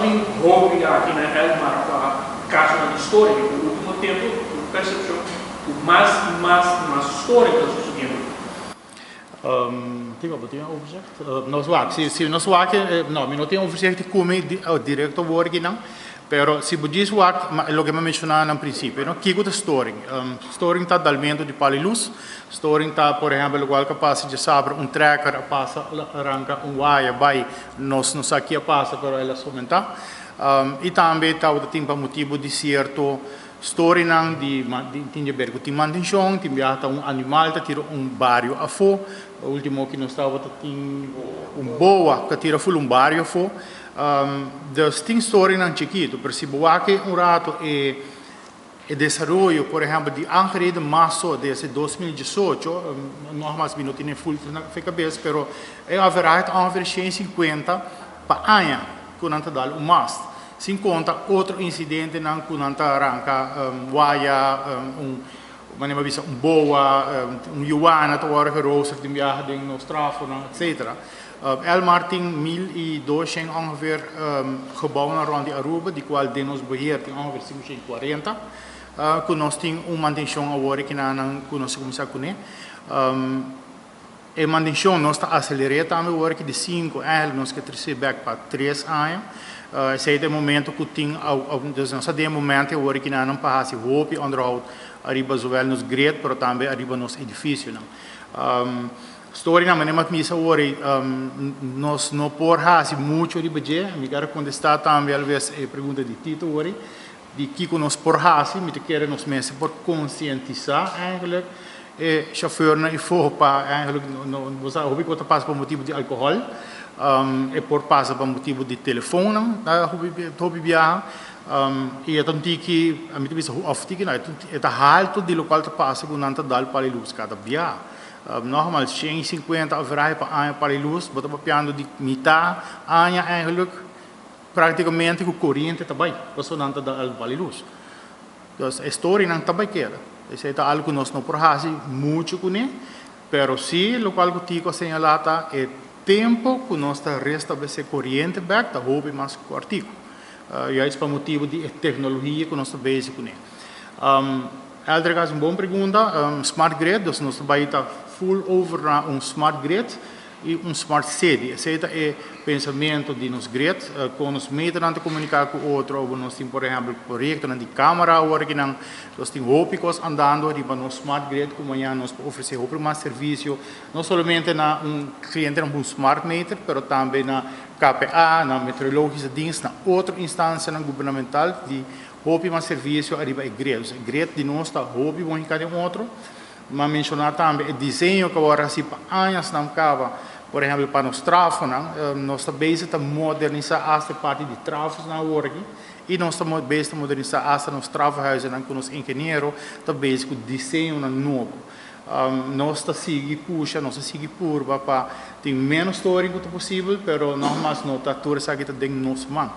Tin hopi aki na Elmar pa casonan di storing. E ultimo tempo, percepcion cu mas y mas y mas storing ta sucediendo. Tin bo tin overzicht? Nos wak, si nos wak, no, mi no tin overzicht di come directo workinan, pero si bo djis wak loke mi a menciona na principio, no? Kico ta storing? Storing ta dalmento di palo y luz. Storing ta, por ehempel, locual cu a pasa djasabra, un trekker a pasa ranca un waya bay, nos no sa ki a pasa, pero el a somenta. Y tambe tabata tin pa motibo di cierto storynan di tin di ber cu tin mantencion, tin biaha ta un animal ta tira un bario afo. Ultimo cu nos tabata tin un boa cu a tira full un bario afo. Dus tin storynan chikito, pero si bo wak un rato e desaroyo, por ehempel, di aangereden maso desde 2018, nogmaals mi no tin e full na cabes, pero e average ta ongeveer 150 pa aña cu nan ta dal un mast. Sin conta otro incidentenan cu nan ta arranca waya, un manera bisa un boa, un yuwana ta wordo gerooster den biaha den nos trafonan, etc. Elmar tin 1200 ongeveer gebouwen rond di Aruba, di cual den nos beheer tin ongeveer 540, cu nos tin un mantencion awor cu nan cu nos cuminsa cune. E mantencion nos ta acelera tambe awor cu di 5 eigenlijk nos kier trece back pa 3 aña. Esey ta e momento cu tin, dus nos ta den momento awor cu nan pa haci hopi onderhoud ariba zowel nos grid, pero tambe ariba nos edificionan. Story na manera misa awor, nos no por haci mucho riba dje. Mi kier contesta tambe alves e pregunta di Tito awor, di kico nos por haci. Mi ta kere nos mester por concientisa eigenlijk e chauffeur y pa eigenlijk no, no, hopi cu ta pasa pa motibo di alcohol, e por pasa pa motibo di telefoon, hopi hopi biaha, y e tiki, ami ta bisa, of tiki no, e ta halto di locual ta pasa cu nan ta dal palo luz cada biaha. Nogmaals, 150 average pa aña palo luz, bo ta papiando di mitar aña eigenlijk practicamente cu coriente ta bay, paso nan ta dal palo luz. Dus e story nan ta bay keda. Esey ta algo cu nos no por haci mucho cune, pero si locual cu Tico a señala ta e tempo cu nos ta restablece coriente back ta hopi mas cortico. Juist pa motibo di tecnologia cu nos ta bezig cune. Eldrick haci un bon pregunta. Smart grid, dus nos ta bay ta full over na un smart grid y un smart city. Esey ta e pensamento di nos grid, cu nos meternan ta comunica cu otro, of nos tin, por ehempel, proyectonan di camera awor cu nan, nos tin hopi cos andando riba nos smart grid, cu mañana nos por ofrece hopi mas servicio, no solamente na un cliente na un smart meter, pero tambe na KPA, na meteorologische dienst, na otro instancianan gubernamental di hopi mas servicio ariba e grid. Dus e grid di nos ta hopi bon hinca den otro. Ma menciona tambe e diseño cu awor haci pa añanan caba, por ehempel, pa nos trafonan, nos ta bezig ta modernisa hasta e parti di trafonan awor aki, y nos ta bezig ta modernisa hasta nos trafohuizennan cu nos ingeniero ta bezig cu diseñonan nobo. Nos ta sigui pusha, nos ta sigui purba pa tin menos storing cu ta posibel, pero nogmaals, no ta tur esaki ta den nos man.